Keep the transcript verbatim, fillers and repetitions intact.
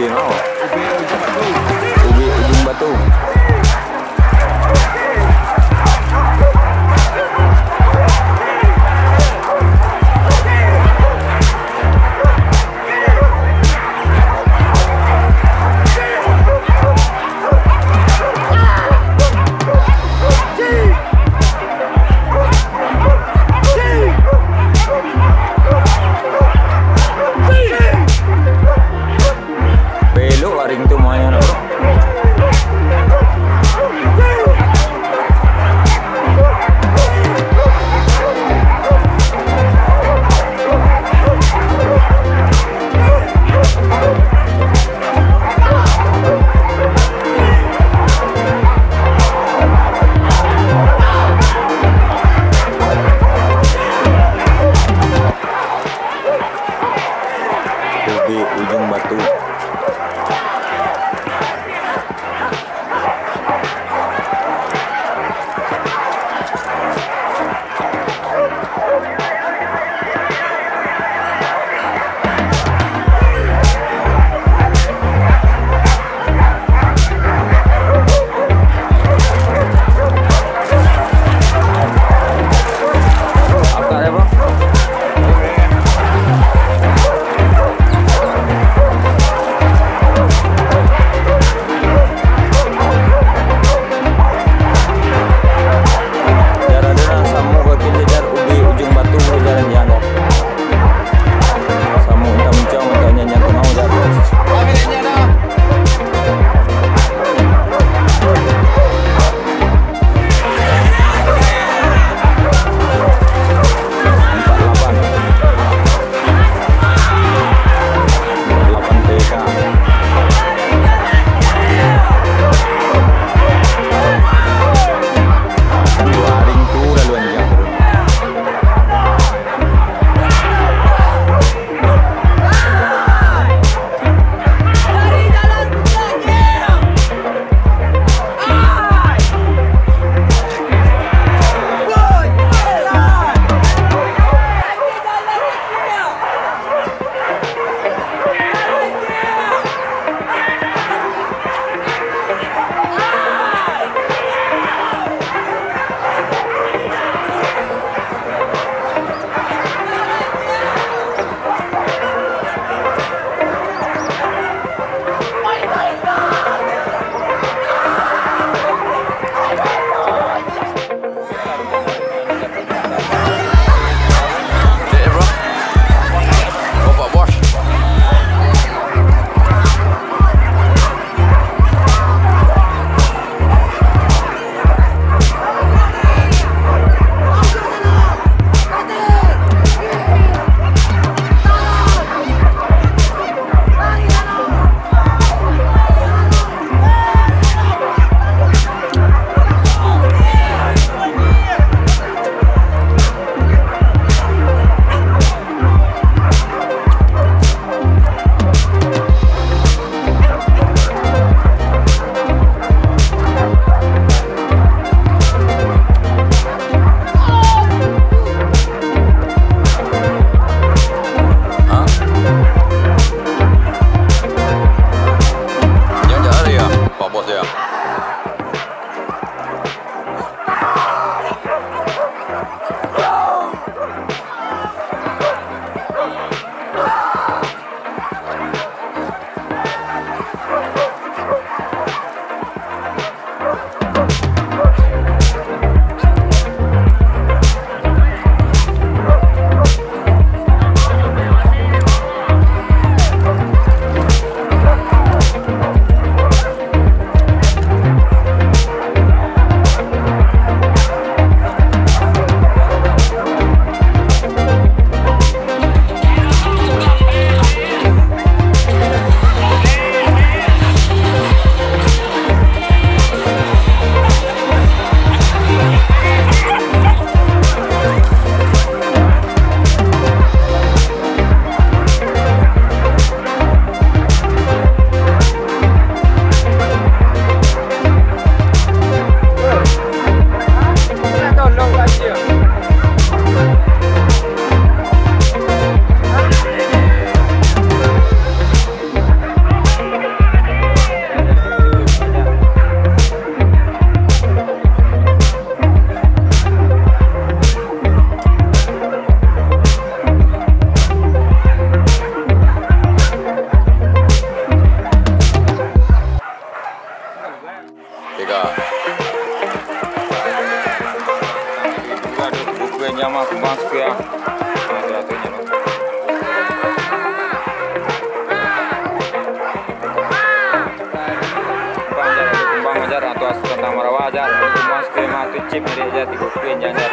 Ubek Ujung Batu. Pelok waring tu main, bro. Ubek Ujung Batu. Jar ado nan samo kaki jajar Ubek Ujung Batu, jalan yang jar. Samo untuak muncang, untuak nyanyian tungau, jar. Empat lapan. Empat lapan P K. Kan waring tu lalu anjang. Hah? Jan cari ya, Pak Bos ya. Mas ke ah. Ah, tu, tu, tu. Kumbang aja, tu kumbang aja, tu as-, tantang marawa aja. Kumbang ke mah tu chip ni aja, tigo puluah aja.